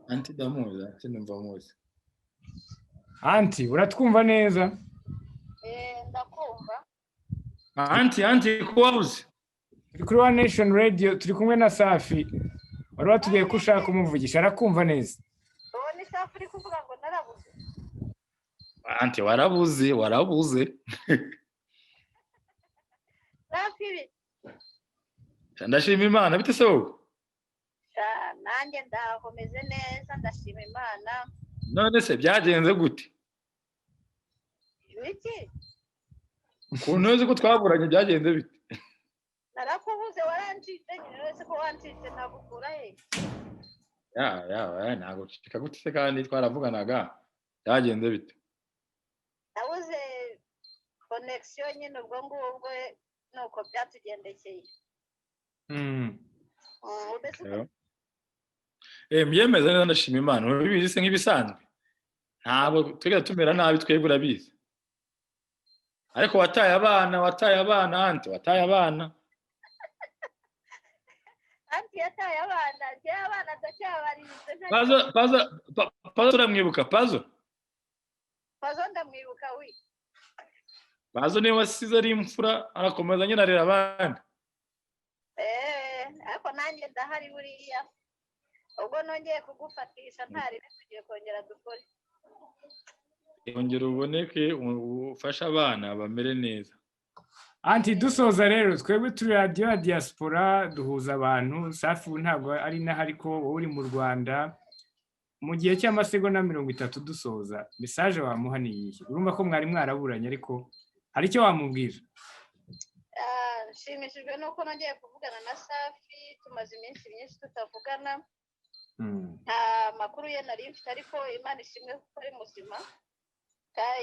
Anti ndamuzi, Anti numva muzi. Anti, uratwumva neza? Ndakumva. Anti, Anti, ko wabuze? Turi kuri One Nation Radio, turi kumwe na Safi. Wari watubwiye ko ushaka kumuvugisha, arakumva neza. Uwo ni Safi uri kuvuga ngo narabuze? Anti, warabuze, warabuze. Safi ibi? Ndashima Imana, bite se wowe? Nanjye ndaho, meze neza, ndashima Imana. None se byagenze gute? Ibiki? Ukuntu uzi ko twaburanye, byagenze bite? Narakubuze, warancitse nyine. Wese ko wancitse nagukura he? Ya ya ya, ntabwo ucika gute se kandi twaravuganaga? Byagenze bite? Nabuze connexion nyine, ubwo ngubwo nuko byatugendekeye. Umeze ute? Mbyemeza neza, ndashima Imana. Urabizi se, nk'ibisanzwe ntabwo tujya tumera nabi twebwe, urabizi. Ariko wataye abana, wataye abana, Anti, wataye abana. Anti yataye abana, njyewe abana ndacyabarinze. Pazo, Pazo, Pazo turamwibuka, Pazo. Pazo ndamwibuka wi. Pazo niwe wasize ari imfura, arakomeza nyine arera abandi. Ariko nanjye ndahari buriya, ubwo nongeye kugufatisha ntari tugiye kongera dukore. Ongera uboneke, ufashe abana bamere neza. Anti, dusoza rero, twebwe turi radiyo ya diaspora, duhuza abantu. Safi ubu ntabwo ari inaha, ariko wowe uri mu Rwanda, mu gihe cy'amasegonda 30 dusoza, message wamuha ni iyihe? Urumva ko mwari mwaraburanye, ariko hari icyo wamubwira? Nshimishijwe nuko nongeye kuvugana na Safi, tumaze iminsi myinshi tutavugana. Nta makuru ye nari mfite, ariko Imana ishimwe kuko ari muzima.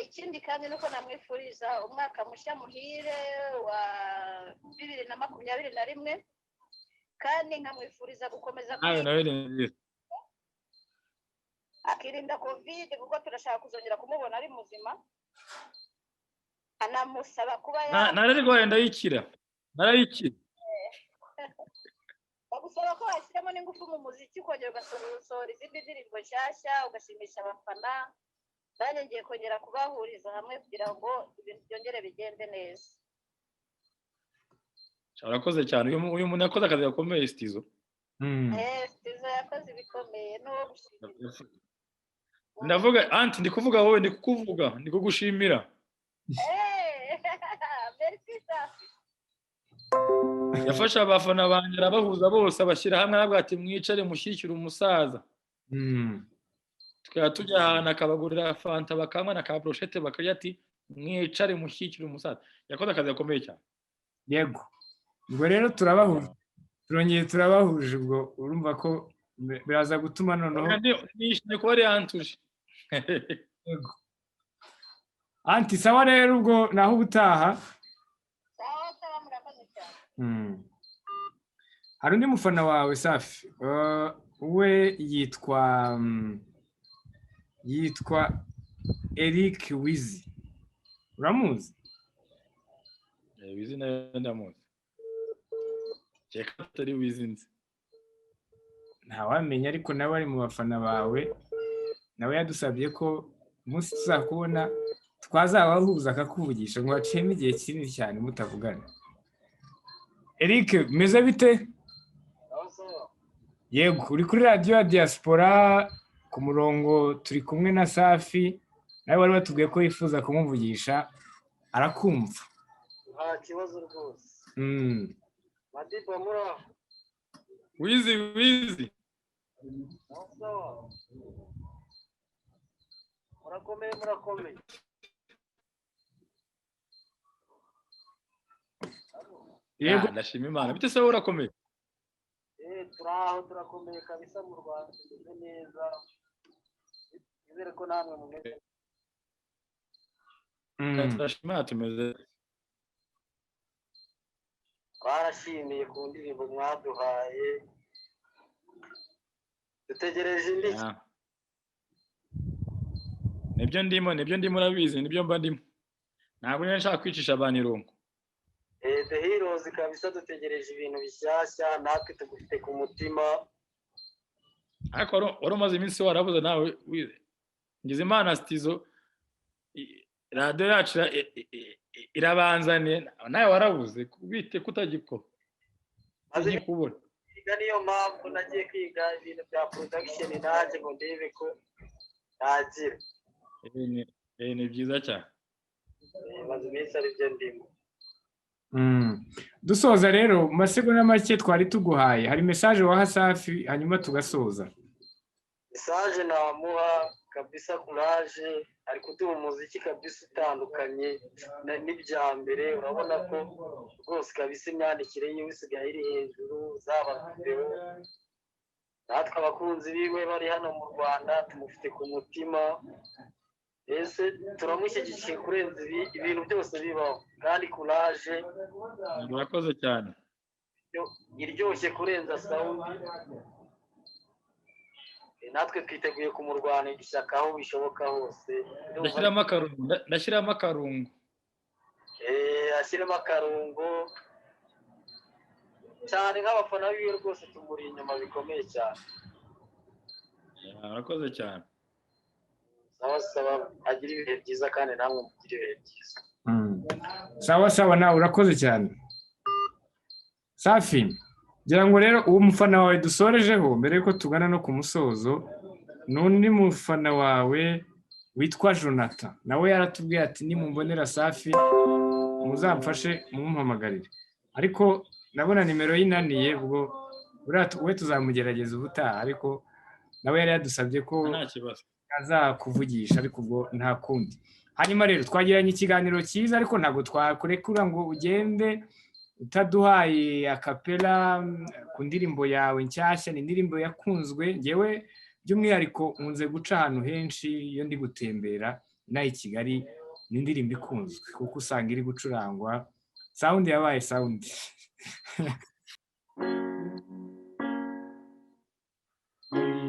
Ikindi kandi nuko namwifuriza umwaka mushya muhire wa 2021, kandi nkamwifuriza gukomeza Nawe nawe ni nziza. akirinda COVID, kuko turashaka kuzongera kumubona ari muzima. Anamusaba kuba Nararwaye ndayikira, narayikira. Bagusaba ko washyiramo n'ingufu mu muziki, ukongera ugasohora izindi ndirimbo nshyashya, ugashimisha abafana. Nanjye ngiye kongera kubahuriza hamwe kugira ngo ibintu byongere bigende neza. Urakoze cyane. Uyu muntu yakoze akazi gakomeye, Sitizo. Sitizo yakoze ibikomeye, n'uwo gushimira. Ndavuga Anti, ndi kuvuga wowe, ndi kukuvuga, ndi kugushimira. Merci, Safi. Yafashe abafana banjye arabahuza bose, abashyira hamwe, aravuga ati: "Mwicare mushyigikire umusaza." Tukaba tujya ahantu akabagurira fanta bakanywa na ka brochette bakarya, ati: "Mwicare mushyigikire umusaza." Yakoze akazi gakomeye cyane. Yego, ubwo rero turabahuje, turongeye turabahuje. Ubwo urumva ko biraza gutuma noneho Nishimiye kuba ari yantuje. Yego Anti, sawa rero, ubwo naho ubutaha. Sawa sawa, murakoze cyane. Hari undi mufana wawe, Safi, we yitwa Eric Wizi, uramuzi? Wizi nawe ndamuzi, kereka atari Wizi nzi. Ntawamenya, ariko nawe ari mu bafana bawe. Nawe yadusabye ko umunsi tuzakubona twazabahuza akakuvugisha, ngo haciyemo igihe kinini cyane mutavugana. Eric, meze bite? Yego, uri kuri radiyo ya diaspora ku murongo, turi kumwe na Safi, nawe wari watubwiye ko wifuza kumuvugisha, arakumva. Nta kibazo rwose. Madiba, muraho? Wizi, wizi. Sawa, murakomeye, murakomeye. Yego. Ndashima Imana. Bite se wowe, urakomeye? Turaho, turakomeye kabisa, mu Rwanda tumeze neza, nizere ko namwe mumeze. Turashima Imana, tumeze. Twarashimiye ku ndirimbo mwaduhaye, dutegereje indi. Nibyo ndimo, nibyo ndimo, urabizi, nibyo mba ndimo, ntabwo niba nshaka kwicisha abantu irungu. The Heroes kabisa, dutegereje ibintu bishyashya, natwe tugufite ku mutima. Ariko wari umaze iminsi warabuze nawe. Ngize Imana sitizo, radiyo yacu irabanzaniye, nawe warabuze, bite kutagikora? Kubura. Kwiga, niyo mpamvu nagiye kwiga ibintu bya production nanjye ngo ndebe ko nagira. Ni byiza cyane. Maze iminsi aribyo ndimo. Dusoza rero, mu masegonda make twari tuguhaye, hari message waha Safi, hanyuma tugasoza. Message namuha kabisa, courage, ari kuduha umuziki kabisa utandukanye n'ibya mbere. Urabona ko rwose kabisa imyandikire yiwe isigaye iri hejuru, zaba videwo. Natwe abakunzi biwe bari hano mu Rwanda tumufite ku mutima, ese turamushyigikiye kurenza ibi ibintu byose bibaho, kandi courage. Murakoze cyane. Iryoshye kurenza sound. Natwe twiteguye kumurwanira ishyaka aho bishoboka hose. Ndashyiramo akarungo, ndashyiramo akarungo. Ashyiremo akarungo cyane, nk'abafana biwe rwose tumuri inyuma bikomeye cyane. Murakoze cyane. Sawa sawa, agira ibihe byiza kandi namwe mugire ibihe byiza. Sawa sawa, nawe urakoze cyane, Safi. Ngira ngo rero uwo mufana wawe dusorejeho, mbere yuko tugana no ku musozo, n'undi mufana wawe witwa Jonathan, nawe yaratubwiye ati: "Nimumbonera Safi muzamfashe mumumpamagarire," ariko ndabona nimero yinaniye. Ubwo we tuzamugerageza ubutaha, ariko nawe yari yadusabye ko Nta kibazo. azakuvugisha, ariko ubwo nta kundi. Hanyuma rero twagiranye ikiganiro cyiza, ariko ntabwo twakurekura ngo ugende utaduhaye acapella ku ndirimbo yawe nshyashya. Ni indirimbo yakunzwe, ngewe by'umwihariko nkunze guca ahantu henshi iyo ndi gutembera inaha i Kigali, ni indirimbo ikunzwe kuko usanga iri gucurangwa, sound yabaye sound.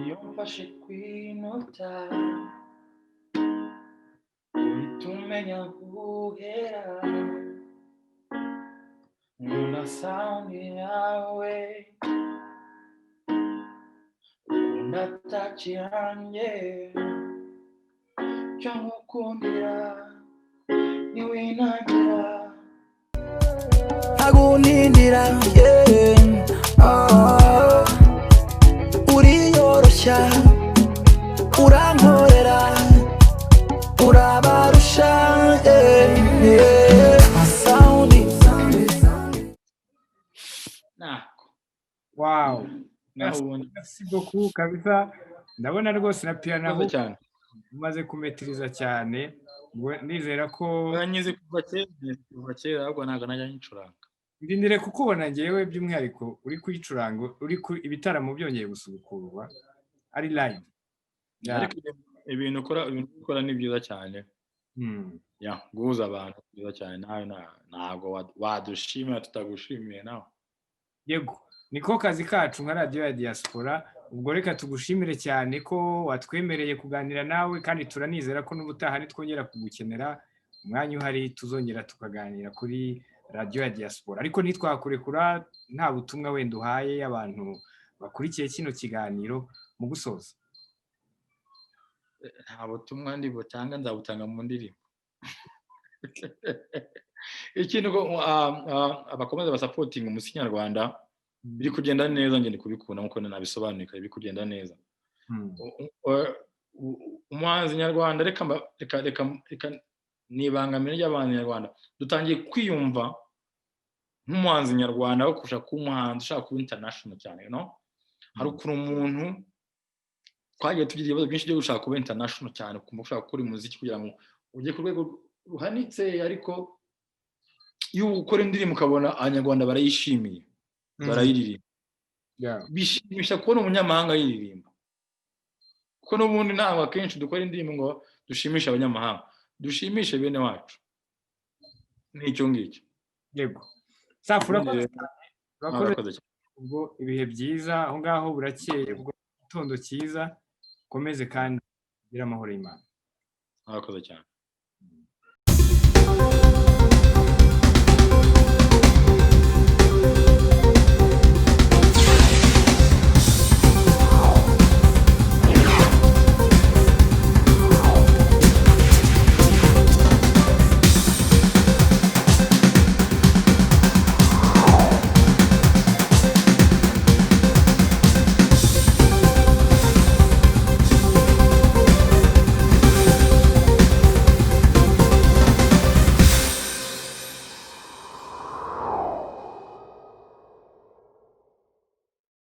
Iyo mfashe ku inota, uhita umenya aho uhera. Nkunda sound yawe, ukunda touch yanjye, icyo nkukundira niwinangira. Ntagunindira, yeah. Oh. Uriyoroshya, urankorera, urabarusha, yeah. Sound. Nako. Wow. Naho ubundi. Merci beaucoup kabisa, ndabona rwose na piano Murakoze cyane. umaze kumetiriza cyane. Ubwo nizera ko Nyizi kuva kera, nyizi kuva kera, ahubwo ntabwo najya nyicuranga. Ndindire kukubona ngewe by'umwihariko uri kuyicuranga, uri ku ibitaramo byongeye gusubukurwa ari live. Ariko ibintu ukora ni byiza cyane. Ya, guhuza abantu ni byiza cyane. Nawe ntabwo wadushimira tutagushimiye nawe. Yego, niko kazi kacu nka radiyo ya diaspora. Ubwo reka tugushimire cyane ko watwemereye kuganira nawe, kandi turanizera ko n'ubutaha nitwongera kugukenera, umwanya uhari, tuzongera tukaganira kuri radiyo ya diaspora. Ariko ntitwakurekura nta butumwa wenda uhaye abantu bakurikiye kino kiganiro mu gusoza. Nta butumwa ndi butanga, nzabutanga mu ndirimbo. Ikindi ko bakomeza basupportinga umuziki nyarwanda. Biri kugenda neza, njye ndi kubikunda nkuko nabisobanuye kare, biri kugenda neza. Umuhanzi nyarwanda, reka reka reka reka, ni ibangamira ry'abahanzi nyarwanda. Dutangiye kwiyumva nk'umuhanzi nyarwanda aho kurusha kuba umuhanzi ushaka kuba international cyane, no hari ukuntu umuntu twagiye tugira ibibazo byinshi byo gushaka kuba international cyane, ukumva ushaka gukora umuziki kugira ngo ujye ku rwego ruhanitse. Ariko iyo ukora indirimbo ukabona Abanyarwanda barayishimiye, barayiririmba, bishimisha kubona umunyamahanga ayiririmba, kuko n'ubundi ntabwo akenshi dukora indirimbo ngo dushimishe abanyamahanga, dushimishe bene wacu. Ni icyo ngicyo. Yego Safi, urakoze Ubundi cyane, urakoze. Murakoze cyane. Ubwo ibihe byiza aho ngaho, burakeye, ubwo igitondo cyiza, ukomeze kandi ugire amahoro y'Imana. Murakoze cyane.